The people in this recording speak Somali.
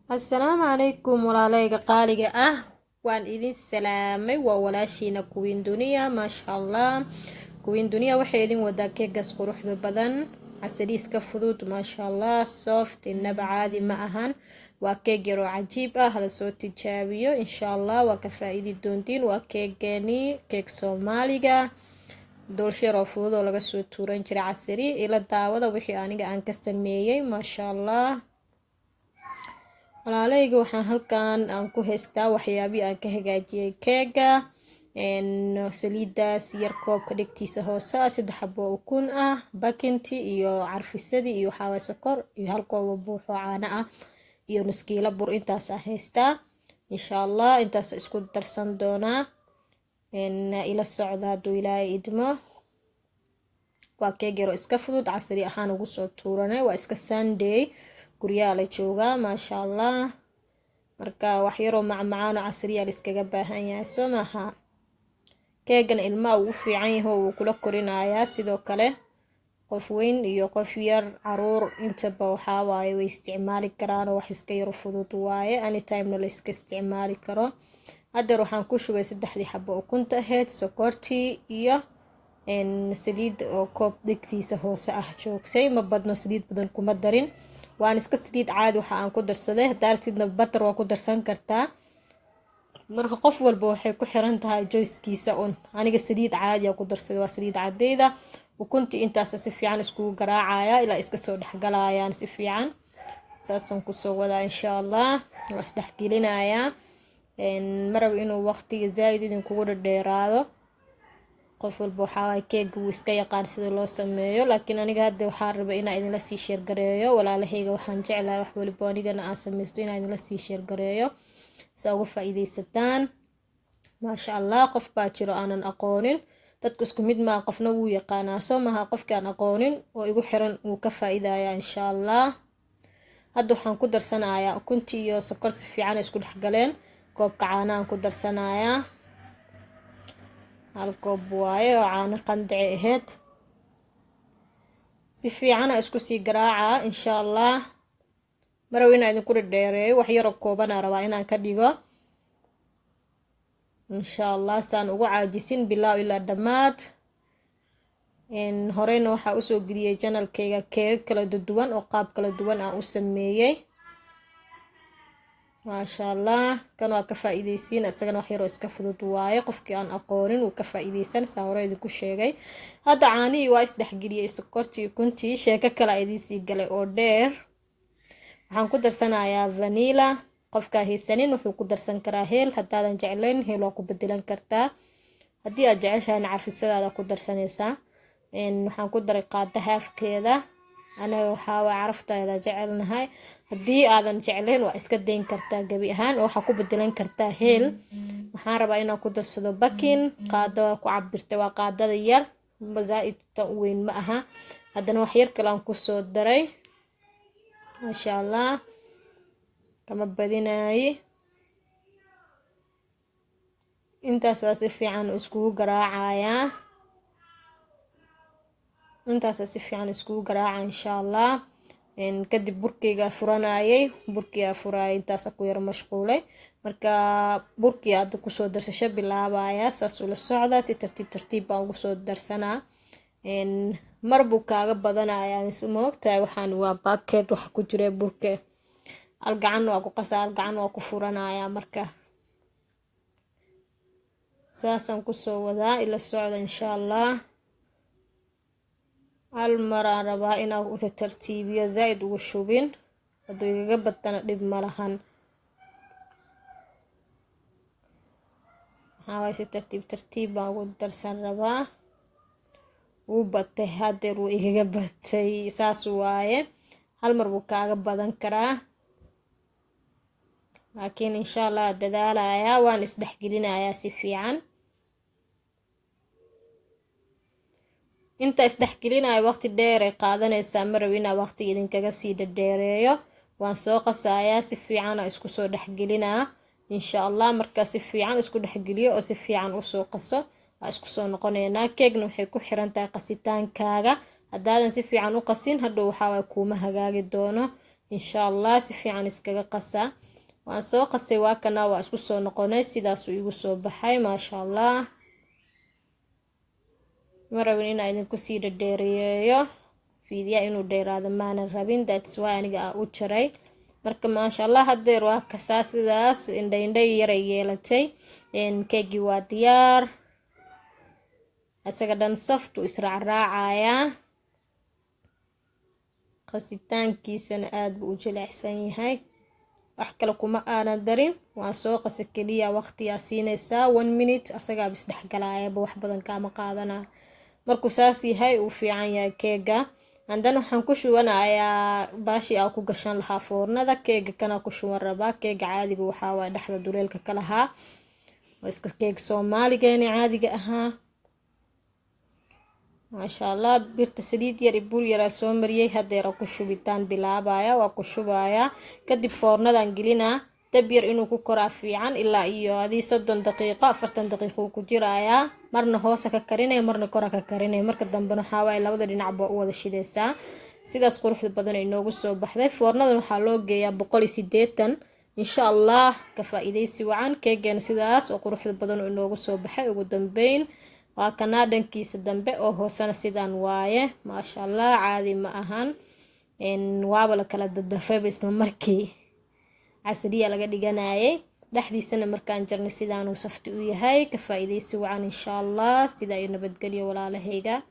Assalaamu calaykum walaalayga qaaliga ah, waan idin salaamay. Waa walaashiina Queen Duniya. Maasha Allah, Queen Duniya waxay idin wadaa keegaas quruxda badan, casariiska fudud, maasha Allah, soft, inaba caadi ma ahan. Waa keeg yaroo cajiib ah, hala soo tijaabiyo, insha Allah waa ka faa-iidi doontiin. Waa keegani keeg Soomaaliga, doolsho yaroo fudud oo laga soo tuuran jiray casari. Ila daawada wixii aniga aan ka sameeyey. Maasha Allah, walaalayga, waxaan halkan aan ku haystaa waxyaabihii aan ka hagaajiyey keega: saliidaas yar koobka dhegtiisa hoose ah, 3 xabo ukun ah, bakinti iyo carfisadii iyo waxaawaye sokor iyo hal koobo buuxo caano ah iyo nuskiilo bur. Intaas aan haystaa, insha Allah intaas isku darsan doonaa. Ila socda hadduu Ilaahay idmo. Waa keeg yaroo iska fudud, casari ahaan ugu soo tuuranay. Waa iska Sunday, guryaha la joogaa, maasha Allah. Marka wax yaroo macmacaano casriya la iskaga baahan yahay, soo maaha? Keegan ilmaha uu u fiican yahay oo wuu kula korinayaa. Sidoo kale qof weyn iyo qof yar, caruur intaba waxaa waaye way isticmaali karaan, oo wax iska yaro fudud waaye, anytimena la iska isticmaali karo. Haddeer waxaan ku shubay saddexdii xabo ukunta ahayd, sokortii iyo saliid oo koob dhegtiisa hoose ah joogtay. Ma badno, saliid badan kuma darin, waan iska saliid caadi waxa aan ku darsaday. Haddaa aragtidna butter waa ku darsan kartaa. Marka qof walba waxay ku xiran tahay choicekiisa un. Aniga saliid caadi ku darsaday, waa saliid cadeyda. Ukuntii intaasa si fiican iskugu garaacaya ilaa iska soo dhexgalayaan si fiican. Saasaan kusoo wadaa, insha Allah waa isdhexgelinayaa. Maraba inuu waqtiga zaaid idinkugu dhadheeraado. Qof walba waxaa keega wuu iska yaqaan sida loo sameeyo, laakiin aniga hadda waxaan rabay inaa idinla sii share gareeyo. Walaalahayga, waxaan jeclahay wax waliba anigana aan sameysto inaa idinla sii share gareeyo si aa uga faa-iideysataan. Maasha Allah, qof baa jiro aanan aqoonin. Dadku isku mid maa, qofna wuu yaqaanaa, soo maha? Qofkaan aqoonin oo igu xiran wuu ka faa-iidayaa, insha Allah. Hadda waxaan ku darsanayaa ukuntii iyo sokor, si fiican isku dhexgaleen. Koobka caanahan ku darsanayaa, hal koob waaye oo caano qandaci ahayd. Si fiicana isku sii garaaca, insha Allah. Maraw inaa idinku dhadheereeyo, wax yaroo koobanaa rabaa inaan ka dhigo, insha Allah, saan ugu caajisin bilaaw ilaa dhammaad. Horeyna waxaa usoo geliyey channelkayga keega kala duwan oo qaab kala duwan aan u sameeyey. Maasha Allah, kan waa ka faa-iideysiin isagana, wax yaroo iska fudud waaye. Qofkii aan aqoonin wuu ka faa-iideysan, saa hore idinku sheegay. Hadda caanihii waa isdhexgeliyey, sokortii, ukuntii. Sheeko kale idiinsii galay oo dheer. Waxaan ku darsanayaa vanilla. Qofkaa haysanin wuxuu ku darsan karaa heel. Haddaadan jeclayn, heel waa ku bedelan kartaa. Haddii aad jeceshahayna, carfisadaada ku darsanaysaa. Waxaan ku daray qaado halfkeeda. Anaga waxaawaa carafteeda jecelnahay. Haddii aadan jeclayn, waa iska dayn kartaa gebi ahaan oo waxaa ku bedelan kartaa heel. Waxaan rabaa inaan ku darsado baking qaado waa ku cabirtay, waa qaadada yar, zaa-idta u weyn ma aha. Haddana wax yar kale aan kusoo daray, maasha Allah, kama badinaaye. Intaas waa si fiican iskugu garaacayaa, intaasa si fiican iskugu garaaca, insha Allah. Kadib burkeyga furanayay, burkiyaa furaayay, intaasa ku yaro mashquulay. Marka burkii hadda kusoo darsasho bilaabaya, saas ula socdaa. Si tartiib tartiib baan ugu soo darsanaa. Mar buu kaaga badanayaa mise maogtahay? Waxaan waa baakeed waxa ku jira burke. Hal gacan waa ku qasaa, hal gacan waa ku furanayaa. Marka saasaan kusoo wadaa, ila socda, insha Allah. Hal maraan rabaa inaan u tartiibiyo, zaa-id ugu shubin. Hadduu igaga badtana dhib ma lahan. Maxaa waaye, si tartiib tartiib baan ugu darsan rabaa. Wuu batay hadeer, wuu igaga batay, saas waaye. Hal mar buu kaaga badan karaa, laakiin insha Allah dadaalayaa, waan isdhexgelinayaa si fiican. Inta isdhexgelinayo waqti dheer ay qaadanaysaa, ma rabo inaa waqtiga idinkaga sii dhadheereeyo. Waan soo qasayaa, si fiican aan isku soo dhexgelinaa, insha Allah. Markaa si fiican isku dhexgeliyo oo si fiican usoo qaso, waa isku soo noqoneynaa. Keegna waxay ku xiran tahay qasitaankaaga. Haddaadan si fiican u qasin, hadhow waxaa waay kuuma hagaagi doono. Insha Allah si fiican iskaga qasa. Waan soo qasay, waa kana, waa isku soo noqonay, sidaasuu igu soo baxay, maasha Allah. Ma rabin inaa idinku sii dhadheereeyo fiidya, inuu dheeraado maanan rabin, that's why aniga aa u jaray. Marka maasha Allah, hadeer waa kasaa, sidaas indha indha yaray yeelatay. Keegii waa diyaar, isaga dhan soft uu israacraacayaa, qasitaankiisana aada buu u jilicsan yahay. Wax kale kuma aanan darin, waan soo qasa keliya. Waqtiyaa siinaysaa one minute, asagaa isdhexgalaayaba, wax badan kaama qaadanaa. Markuu saas yahay, uu fiican yahay keega. Haddana waxaan ku shubanayaa baashii aa ku gashan lahaa foornada. Keega kana ku shuban rabaa. Keega caadiga waxaa waay dhexda duleelka ka lahaa, waa iska keeg Soomaaligeeni caadiga ahaa, maasha Allah. Birta saliid yar iyo bur yaraa soo mariyey, hadeera ku shubitaan bilaabaya, waa ku shubayaa. Kadib foornadan gelinaa, dab yar inuu ku koraa fiican, ilaa iyo adii 30 daqiiqo, 40 daqiiqo uu ku jirayaa. Marna hoosa ka karinaya, marna kora ka karinaya. Marka dambena waxaa waaye labada dhinacba u wada shidaysaa. Sidaas quruxda badan ay noogu soo baxday. Foornadan waxaa loo geeyaa 180, insha Allah. Ka faa-iidaysi wacan. Keegeena sidaas oo quruxda badan oo inoogu soo baxay. Ugu dambeyn waa kanaa, dhankiisa dambe oo hoosena sidaan waaye, maasha Allah, caadi ma ahan. Waaba la kala dadafayba isla markii casriya laga dhiganayay. Dhexdiisana markaan jarnay sidaanuu soft u yahay. Ka faa-iidaysi wacan, insha Allah. Sidaa iyo nabadgelyo, walaalahayga.